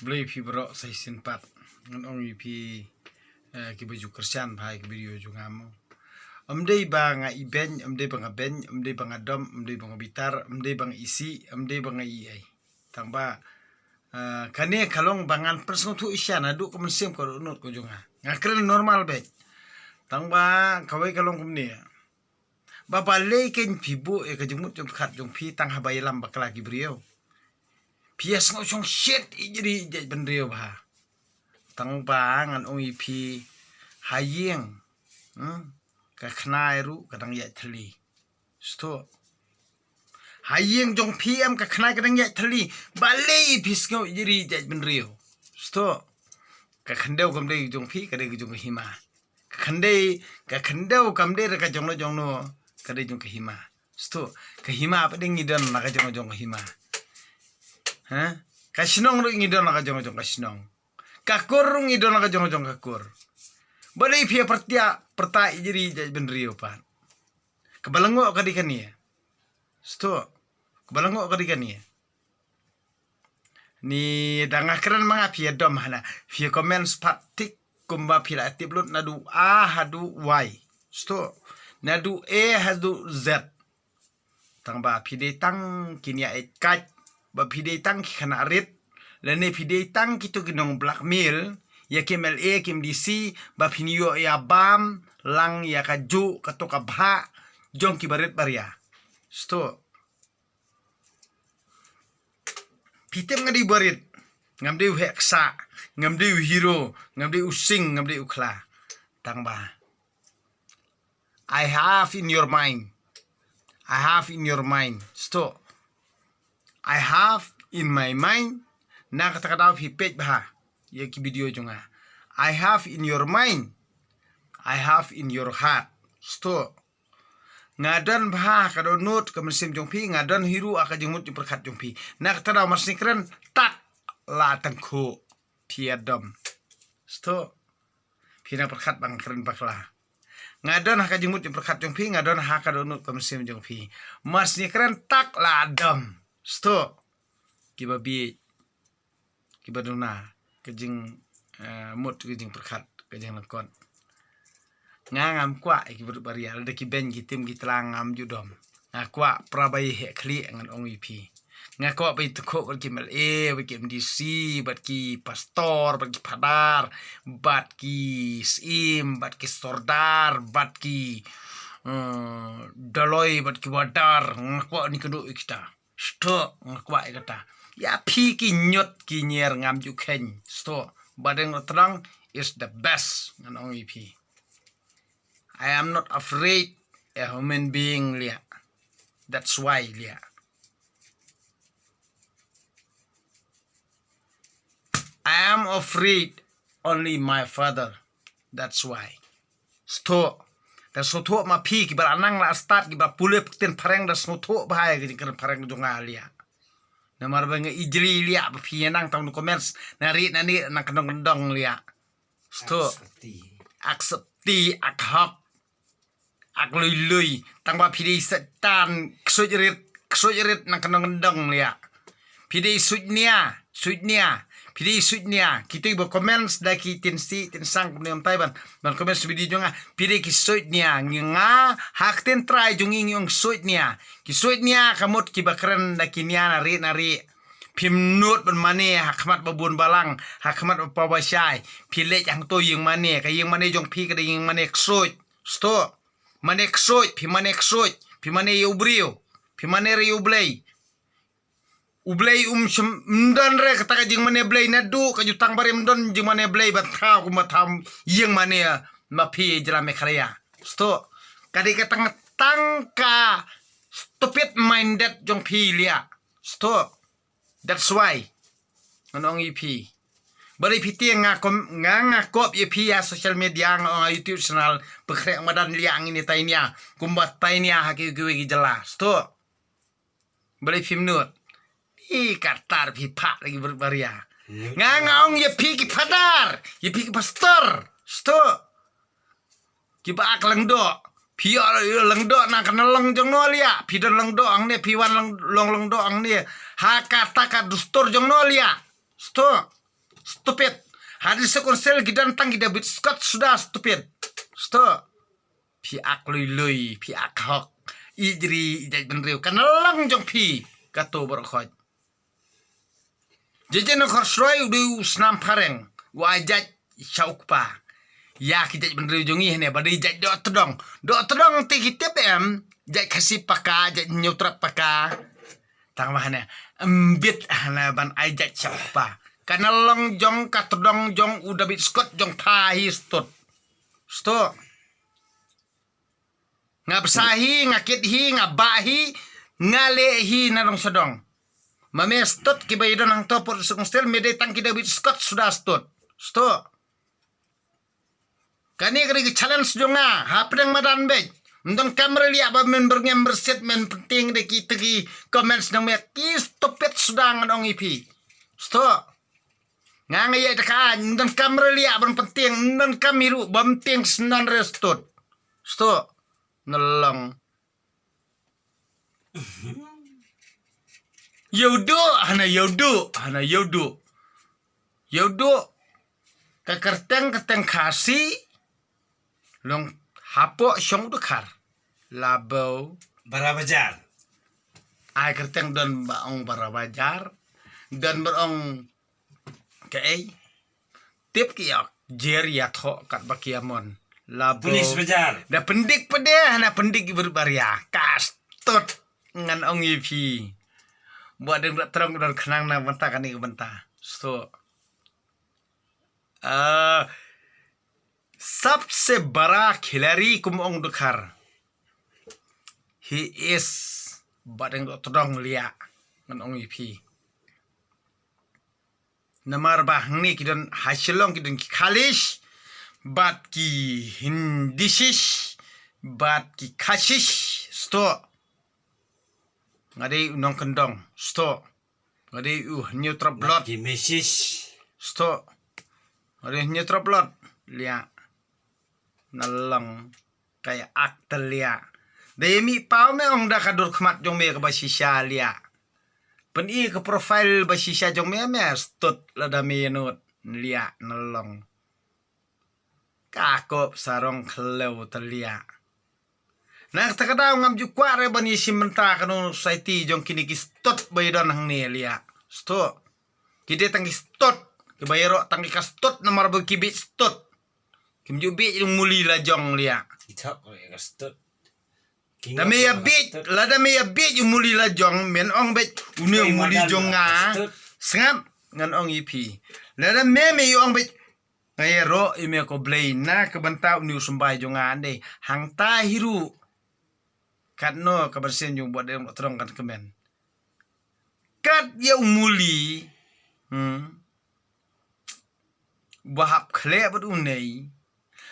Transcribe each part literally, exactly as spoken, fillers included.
Blei phi bro, sa shisien pat. Ngan ong ïa phi, eh, ki ba ju kyrshan bha ïa ki video jong nga mo. Ym dei ba nga ibeiñ, ym dei ba nga beiñ, ym dei ba nga dom, ym dei ba nga bitar, ym dei ba nga isih, ym dei ba nga iei. Tang ba, eh, kane ka long ba ngan pynsngewthuh shisha naduh ka mynsiem ka dohnud ka jong nga. Nga kren normal beit. Tang ba kawei ka long kumne. Ba balei kein phi buh ïa ka jingmut jingpyrkhat jong phi tang haba ïalam bakla ki briew. Phi ïa sngew shongshit ïeit ri ïeit bynriew bha. Tang ba ngan ong ïa phi ha ïing. Hmm? Ka khnai ruh ka dang ïaid thylli. Sngewthuh. Ha ïing jong phi em ka khnai ka dang ïaid thylli. Balei phi sngew ïeit ri ïeit bynriew. Sngewthuh. Ka khyndew kam dei jong phi, ka dei jong ka hima. Ka khyndew, ka khyndew kam dei re ka jong no jong no, ka dei jong ka hima. Sngewthuh, ka hima pat dei ngi don la ka jong jong ka hima. Ha? Ka shnong ruh ngi don la ka jong jong ka shnong. Ka kur ruh ngi don la ka jong jong ka kur. Balei phi ïa pyrtia, pyrta ïeit ri ïeit bynriew pat. Kaba lyngngoh ka dei kane. Sngewthuh. Kaba lyngngoh ka dei kane. Ni da nga kren ma nga phi ïa dom hana. Phi ïa comment pat tik kumba phi la tip lut naduh A haduh Y. Sngewthuh. Naduh A haduh Z. Tang ba phi dei tang ki nia eit kait. Ba phi dei tang ki khynnah rit. Lane phi dei tang kito ki nong blackmail ïa ki M L A, ki M D C, ba phin ïoh ïa bam lang ïa kajuh kato ka bhah jong ki barit baria. Sngewthuh. Phi tip nga dei u barit. Ngam dei u heh ksah, ngam dei u hero, ngam dei u sing, ngam dei u khla. Tang ba I have in your mind. I have in your mind. Sngewthuh. I have in my mind. Na kata ka daw phi peit bha ïa ki video jong nga. I have in your mind. I have in your heart. Sngewthuh. Nga don bha ha ka dohnud ka mynsiem jong phi, nga don hi ruh ha ka jingmut jingpyrkhat jong phi. Na kata daw mar shu kren tak la tyngkhuh. Phi ïa dom. Sngewthuh. Phi nang pyrkhat ba nga kren bakla. Nga don ha ka jingmut jingpyrkhat jong phi, nga don ha ka dohnud ka mynsiem jong phi. Mar shu kren tak la dom. Sngewthuh. Ki babieit. Ki baduna ka jing, eh, mut ka jingpyrkhat ka jinglyngkot. Nga ngam kwah ïa ki barit baria, lada ki beiñ ki tim ki tla ngam ju dom. Nga kwah para ba ïa heh khlieh ngan ong ïa phi. Nga kwah ba ïa tyngkhuh bad ki M L A, bad ki M D C, bad ki pastor, bad ki phadar, bad ki syiem, bad ki sordar, bad ki, eh, daloi, bad ki wadar. Nga kwah ni kynduh ïa kita. Sngewthuh, nga kwah ïa kata. Ïa phi ki ñiut ki ñier ngam ju kheiñ. Sngewthuh, ba dang thrang is the best. Ngan ong ïa phi. I am not afraid a human being, Liah. That's why, Liah. I am afraid only my father. That's why. Sngewthuh. Ka sngewthuh ma phi kiba la nang la start kiba pule ktien phareng da sngewthuh bha ïa ka jingkren phareng jong nga, Liah. Namar ba nga ijli, Liah, ba phi ïa nang tang comments na ri na ni na kyndong kyndong, Liah. Sngewthuh. Ak sati, ak hok. Ak lui lui, tang ba phi dei Soitan, ksuid rit, ksuid rit na kyndong kyndong, Liah. Phi dei suid nia, suid nia. Phi dei suid nia. Kito kiba comments da ki tin si, tin sang kumne ym tai ban, ban comments video jong nga. Phi dei ki suid nia, ngi nga ha ktien trai jong ngi ngi ong suid nia. Ki suid nia ka mut kiba kren da ki nia na ri na ri. Phim nud ban mane ha khmat ba bun balang, ha khmat ba paw ba shai. Phi leit hangto ïing mane, ka ïing mane jong phi ka dei ïing mane ksuid. Sngewthuh. Mane ksuid, phi mane ksuid, phi mane ïa u briew, phi mane re ïa u Blei. U Blei um shym, ym don re kata ka jingmane Blei naduh ka jutang barim, ym don jingmane Blei ban thaw kumba thaw ïing mane ma phi jylla Meghalaya. Sngewthuh. Ka dei ka tang, tang ka stupid minded jong phi, Liah. Sngewthuh. That's why ngan ong ïa phi. Balei phi tieng nga kom, nga, nga kop ïa phi ha social media, nga ong ha YouTube channel, pynkhreh madan, Liah, ngin ïa tainia kumba tainia ha kiwei kiwei ki jylla. Sngewthuh. Balei phim nud? Ih, katta phi phah lagi barit baria. Nga, nga ong ïa phi ki phadar, ïa phi ki pastor. Sngewthuh. Kiba ak lyngdoh. Phi ïoh lyngdoh na ka lyngdoh jong no, Liah? Phi don lyngdoh hangne, phi wan lyng-, long lyngdoh hangne. Ha kata ka dustur jong no, Liah? Sngewthuh. Stupid. Ha District Council ki don tang ki David Scott suda stupid. Sto. Phi ak lui lui, phi ak hok. Ijri, ijai benriu. Kan long jong phi. Kato baroh khoit. Jeje na khor sroi u dei u snam phareng. U ai jait sha u kpa. Ïa ki jait benriu jong ngi hne, ba dei jait doh tdong. Doh tdong te ki tip em. Jait Khasi paka, jait Hynñiewtrep paka. Tang ba hne. Mbit hne ban ai jait sha u kpa. Kan long jong ka tdong jong u David Scott jong pha hi stot. Sto. Nga bsa hi, nga kit hi, nga bah hi, nga leh hi na dong sha dong. Ma me stot ki ba i don hangto por suk stel me dei tang ki David Scott suda stot. Sto. Kane ka dei ka challenge jong nga, ha pdeng madan beit. Ym don kam re liah ba men byrngem byrsit men pyntieng de ki te ki comments nang me ki stupid suda ngan ong ïa phi. Sto. Nga nga ïa da ka ym don kam re liah ban pyntieng, ym don kam hi ruh ban pyntieng snon re stot. Sto. Nalong. Ïa u duh, hana ïa u duh, hana ïa u duh. Ïa u duh. Ka kyrteng, kyrteng Khasi. Long hapoh shong u Dkhar. Labau. Bara Bajar. Ai kyrteng don ba ong Bara Bajar. Don ba ong kaei. Tip ki ïa jer ïa thoh kat ba ki amon. Labau. Police Bajar. Da pyndik pede, hana pyndik i ber baria. Ka stot ngan ong ïa phi. Buh deng da trong don khnang na bynta kane ka bynta. Sto. Ah, sabse bada khiladi kum ong Dkhar. He is, ba deng doh tdong liah ngan ong ïa phi. Namar ba hangne ki don ha Shillong ki don ki Khalish, bad ki Hindishish, bad ki Khashish, sto. Nga dei u nongkyndong, sto. Nga dei u Hynñiewtrep blot. Ki Mishish. Sto. Nga dei Hynñiewtrep blot. Liah. Nalong. Ka ïa ak te liah. Da ïa mih paw me ong da ka dur khmat jong me kaba shisha liah. Pyni ka profile ba shisha jong me me stot lada me nud liah nalong. Ka kop sarong khlem te liah. Na kata ka daw ngam ju kwah re ban ïa shim bynta kano society jong kine ki stot ba ïa don hangne liah. Stot. Ki dei tang ki stot. Ki ba ïaroh tang ki ka stot namar ba ki bieit stot. Kim ju bieit u muli la jong liah. Ki thok re ka stot. Da me ïa bieit, lada me ïa bieit u muli la jong, men ong beit une u muli jong nga. Sngap ngan ong ïa phi. Lada me me ïa ong beit nga ïaroh ïa me ko Blei na ka bynta une u symbai jong nga ande. Hangta hi ruh. Katno ka ban sien jong buh deng doh tdong kan kmen. Kat ïa u muli. Hmm. Ba hap khleh bad u nei.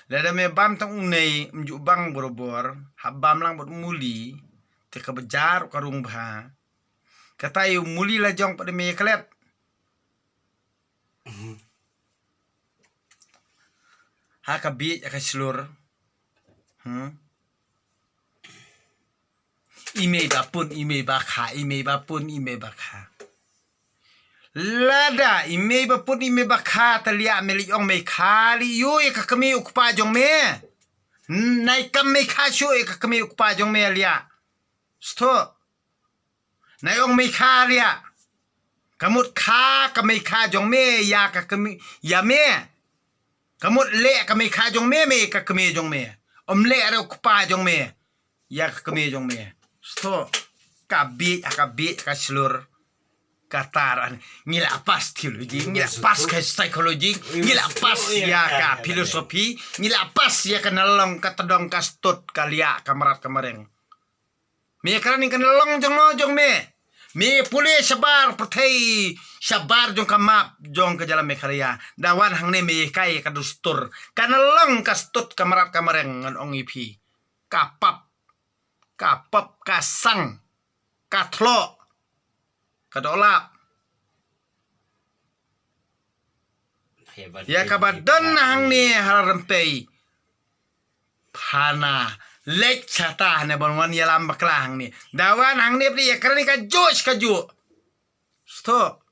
Lada me bam tang u nei, ym ju bang borobor, hap bam lang bad u muli, te ka bajar ka rung bha. Kata ïa u muli la jong pat me klet. Mhm. Ha ka bieit ha ka shlur. Hmm. I mei ba pun, i mei ba kha, i mei ba pun, i mei ba kha. Lada i mei ba pun, i mei ba kha, te liah me leit ong mei kha lei ïoh ïa ka kmie u kpa jong me. Nai kam mei kha shuh ïa ka kmie u kpa jong me liah. Sto. Nai ong mei kha liah. Ka mut kha ka mei kha jong me ïa ka kmie ïa me. Ka mut leh ka mei kha jong me me ka kmie jong me. Ym leh re u kpa jong me. Ïa ka kmie jong me. Sto. Ka bieit ha ka bieit ka shlur. Ka tar an. Ngi la pass theology, ngi la pass ka psychology, ngi la pass ïa ka philosophy, ngi la pass ïa ka nalong ka tdong ka stot ka liah ka mrad ka mreng. Me kren ïa ka nalong jong no jong me. Me pule shabar pyrthei shabar jong ka map jong ka jylla Meghalaya. Da wan hangne me kai ka dustur. Ka nalong ka stot ka mrad ka mreng ngan ong ïa phi. Ka pap. Ka pap ka sang. Ka thloh. Ka dohlap. Ïa kaba don hangne ha Rympei. Phana leit shata hangne ban wan ïalam bakla hangne. Da wan hangne phi ïa kren ka juh ka juh. Sto.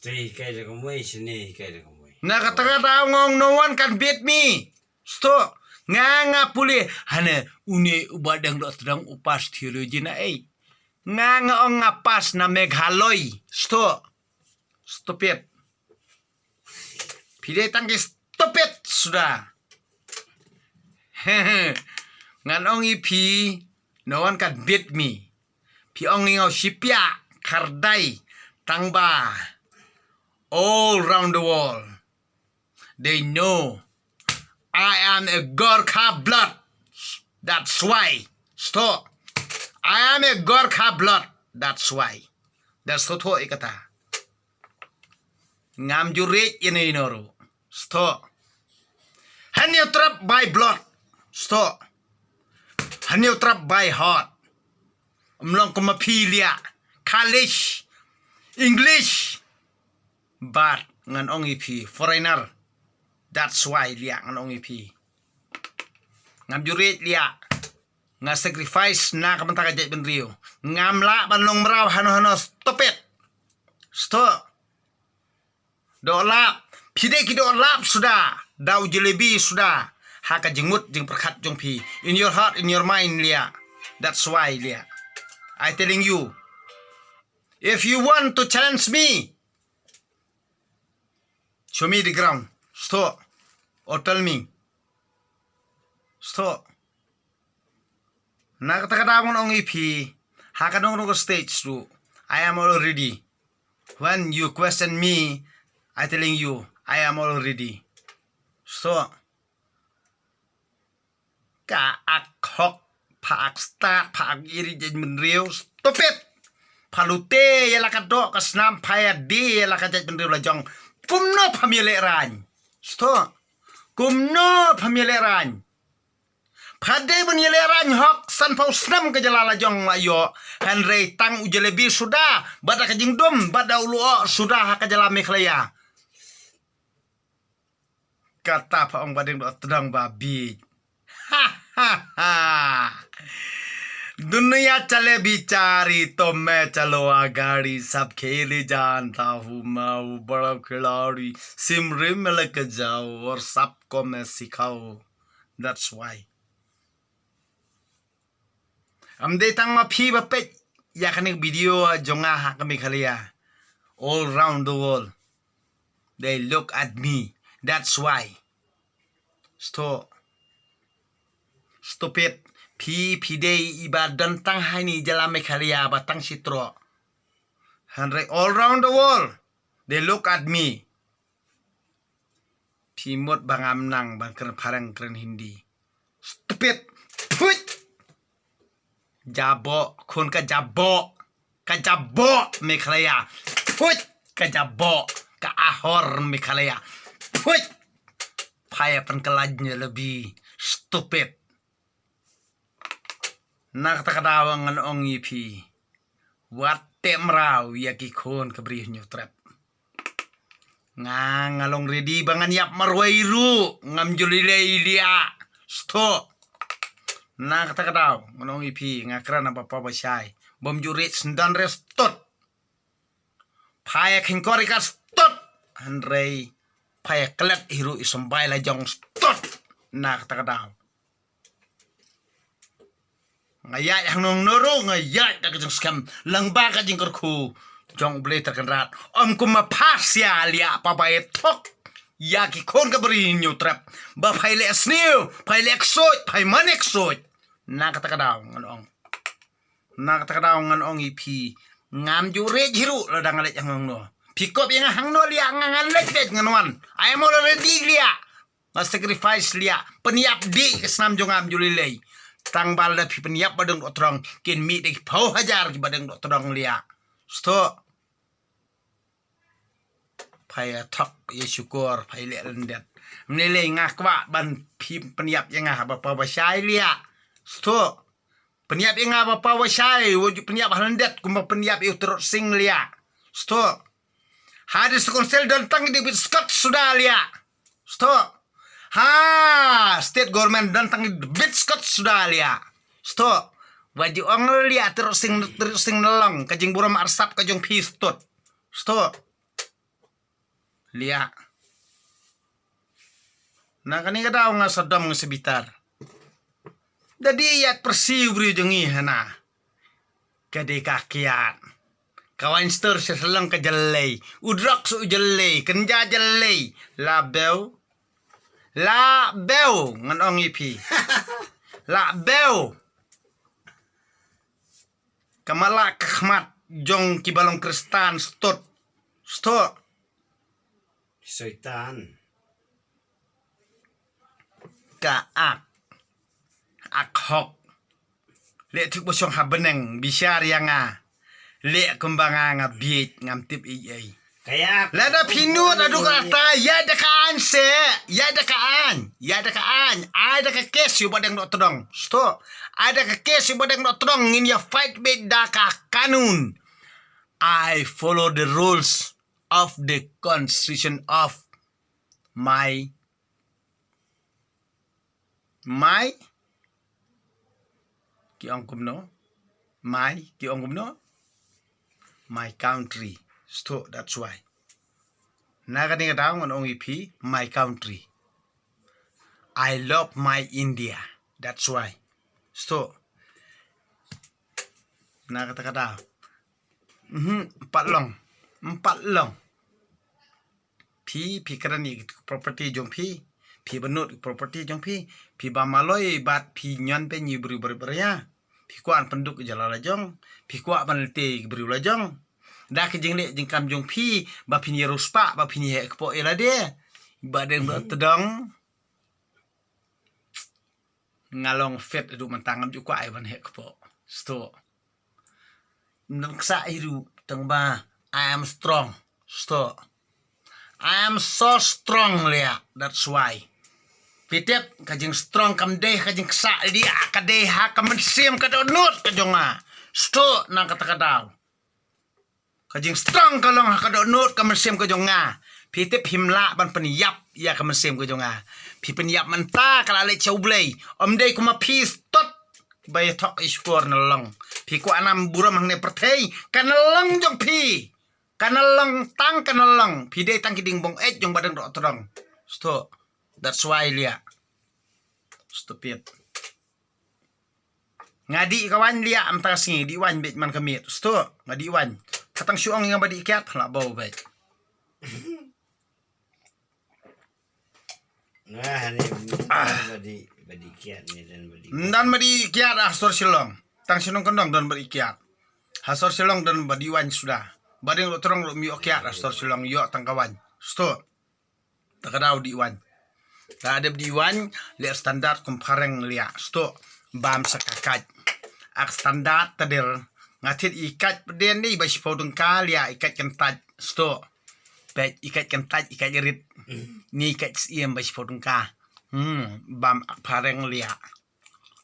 Te hikai da kumwei, shane hikai da kumwei. Na kata ka daw nga ong no one can beat me. Sto. Nga nga pule. Hane une uba dang doh tdang u pass theology na ei. Nga nga ong nga pass na Meghalaya. Sto. Stupid. Phi dei tang ki stupid suda. Ngan ong ïa phi, no one can beat me. Phi ong ïa nga u shipiah khyrdai tang ba all round the world they know I am a Gorkha blood. That's why. Sto. I am a Gorkha blood. That's why. That's sto ïa kata. Ngam ju riej ïa ino ino ruh. Sto. Hynñiew trep by blood. Sto. Hynñiew trep by heart. Ym long kum ma phi liah. College. English. But ngan ong ïa phi foreigner. That's why liah ngan ong ïa phi. Ngam ju riej liah. Nga sacrifice na ka bynta ka jaitbynriew. Ngam lah ban long mraw hano hano, stop it. Sto. Doh lap. Phi dei ki doh lap suda. Da u jalebi suda. Ha ka jingmut jingpyrkhat jong phi. In your heart, in your mind, liah. That's why, liah. I telling you. If you want to challenge me, show me the ground. Sto. Or tell me. Sto. Na kata ka daw ngan ong ïa phi. Ha ka nong nong stage ruh. I am already. When you question me, I telling you, I am already. Sto. Ka ak hok, pha ak stad, pha ak iri jaitbynriew, stop it. Pha lute ïa la ka doh ka snam, pha ïa die ïa la ka jaitbynriew la jong. Kumno pham ïa lehraiñ. Sto. Kumno pham ïa lehraiñ. Pha dei ban ïa lehraiñ hok, sanphew snem ka jylla la jong la ïoh. Hynrei tang u jalebi suda, bad da ka jingdum, bad da u luh suda ha ka jylla Meghalaya. Kata pha ong ba dang doh tdang ba bieit. Ha ha ha. दुनिया चले बिचारी तो मैं चलो आगाड़ी सब खेली जानता हूँ मैं हूँ बड़ा खिलाड़ी सिमरी में लेके जाओ और सबको मैं सिखाओ. That's why. Am dei tang ma phi ba peit ïa kane ka video jong nga ha ka Meghalaya. All round the world they look at me. That's why. Sto. Stupid. Phi phi dei iba don tang ha ine i jylla Meghalaya ba tang shi troh. Hynrei all round the world they look at me. Phi mut ba ngam nang ban kren phareng kren Hindi. Stupid. Phuit. Jabo, khun ka jabo. Ka jabo Meghalaya. Phuit. Ka jabo. Ka ahor Meghalaya. Phuit. Pha ïa pynkylla jalebi. Stupid. Na kata ka daw ngan ong ïa phi. Wat teh mraw ïa ki khun ka Bri Hynñiewtrep. Nga nga long ready ba ngan ïap marwei ruh, ngam ju lei lei liah. Sto. Na kata ka daw ngan ong ïa phi, nga kren ha ba paw ba shai. Bym ju riej sngewdon re stot. Pha ïa kheiñ kor ïa ka stot. Hynrei pha ïa klet hi ruh i symbai la jong stot. Na kata ka daw. Nga ïaid hangno hangno ruh nga ïaid da ka jingskhem lyngba ka jingkyrkhu jong U Blei Trai Kynrad. Ym kum ma pha sia liah pa ba ïa thok ïa ki khun ka Bri Hynñiewtrep. Ba pha ïa leh sniew, pha ïa leh ksuid, pha ïa mane ksuid. Na kata ka daw ngan ong. Na kata ka daw ngan ong ïa phi. Ngam ju riej hi ruh lada nga leit hangno hangno. Phi kop ïa nga hangno liah nga nga leit leit ngan wan. I am already liah. Nga sacrifice liah. Pynïap dih ka snam jong nga, ngam ju lei lei. Tang ba lada phi pynïap ba dang doh tdong. Kin mih da ki phew hajar kiba dang doh tdong liah. Sto. Pha ïa thok ïa shukor, pha ïa leh lyndet. Ym lei lei nga kwah ban phi pynïap ïa nga ha ba paw ba shai liah. Sto. Pynïap ïa nga ba paw ba shai, wat ju pynïap ha lyndet kumba pynïap ïa u Tirot Sing liah. Sto. Ha District Council don tang i David Scott suda liah. Sto. Ha State Government don tang i David Scott suda liah. Sto. Wat ju ong liah Tirot Sing, Tirot Sing Nalong, ka jingburom arsap ka jong phi stot. Sto. Liah. Na kane ka daw nga sa dom nga sa bitar. Da dei ïa pyrsi u briew jong ngi hana. Ka dei ka kiad. Ka wine store sha Shillong ka jyllei. U drugs u jyllei. Kynja jyllei. La bew. La bew. Ngan ong ïa phi. La bew. Ka mala ka khmat jong ki ba long Khristan stot. Stot. Soitan. Ka ak. Ak hok. Leh thik ba shong ha bneng bishar ïa nga. Leh kumba nga nga bieit ngam tip ei ei. Kaya lada phi nud adu ka ta, ïa da ka aiñ se, ïa da ka aiñ, ïa da ka aiñ, ai da ka case ïa u Bah Deng Dohtdong. Sto. Ai da ka case ïa u Bah Deng Dohtdong ngin ïa fight beit da ka kanun. I follow the rules of the constitution of my, my, ki ong kumno? My, ki ong kumno? My country. Sto, that's why. Na kane ka daw ngan ong ïa phi, my country. I love my India. That's why. Sto. Na kata ka daw. Mhm, pat long. Pat long. Phi, phi kren ïa ki property jong phi. Phi bynnud ki property jong phi. Phi bam maloi bad phi ñion beiñ ïa u briew barit baria. Phi kwah ban pynduk ïa la la jong. Phi kwah ban lynti ïa ki briew la jong. Da ki jingleh jingkam jong phi ba phin ïa riewspah, ba phin ïa heh kpoh ïa lade. Bah Deng Dohtdong. Nga long fit haduh mynta ngam ju kwah ai ban heh kpoh. Sto. Ym don ksah hi ruh tang ba I am strong. Sto. I am so strong, Liah. That's why. Phi tip, ka jingstrong kam dei ha ka jingksah, Liah, ka dei ha ka mynsiem ka dohnud ka jong nga. Sto na kata ka daw. Ka jingstrong ka long ha ka dohnud ka mynsiem ka jong nga. Phi tip phim lah ban pynïap ïa ka mynsiem ka jong nga. Phi pynïap mynta ka la leit sha U Blei. Ym dei kumba phi stot ba ïa thok ïa shkor na long. Phi kwah nam burom hangne pyrthei. Ka na long jong phi. Ka na long tang ka na long. Phi dei tang ki ding bong ej jong Bah Deng Dohtdong. Sto. That's why, Liah. Stupid. Nga dih ka waiñ, Liah, mynta ka sngi dih waiñ beit man ka miet. Sto, nga dih waiñ. Ka tang shu ong ïa nga ba dih kiad, la bau beit. Nga hani ba dih, ba dih kiad ni dan ba dih. Ym don ba dih kiad ha sor Shillong. Tang shu nongkyndong don ba dih kiad. Ha sor Shillong don ba dih waiñ suda. Bah Deng Dohtdong ruh ym ïoh kiad ha sor Shillong, ïoh tang ka waiñ. Sto. Ta ka daw dih waiñ. Ta dep dih waiñ, leh standard kum phareng, Liah. Sto. Bam sa ka kait. Ak standard ta der. Nga thied i kait pdeng ni ba shiphew tyngka, Liah, i kait kyntait. Sto. Peit i kait kyntait, i kait rit. Ni i kait siem ba shiphew tyngka. Hmm, bam ak phareng, Liah.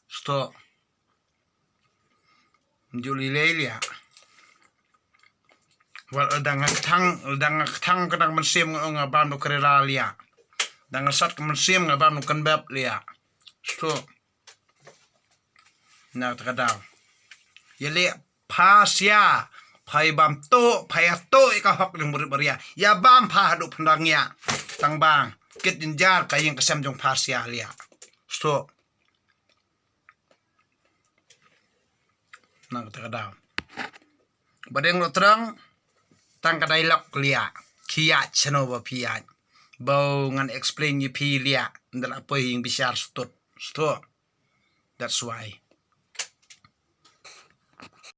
Sto. Ju lei lei, Liah. Wat lada nga kthang, lada nga kthang ka dang mynsiem nga ong nga bam da u Kerala, Liah. Da nga sat ka mynsiem nga bam da u Kenbeb, Liah. Sto. Na kata ka daw. Ïa leh pha sia, pha ïa bam tuh, pha ïa tuh ïa ka hok jong barit baria. Ïa bam pha haduh phan dang ïa. Tang ba kit jynjar ka ïing ka sem jong pha sia, Liah. Sto. Na kata ka daw. Bah Deng Dohtdong, tang ka dialogue, Liah. Ki ïaid shano ba phi ïaid. Ba ngan explain ïa phi, Liah. Nda la poi ïing bishar stud. Sto. That's why.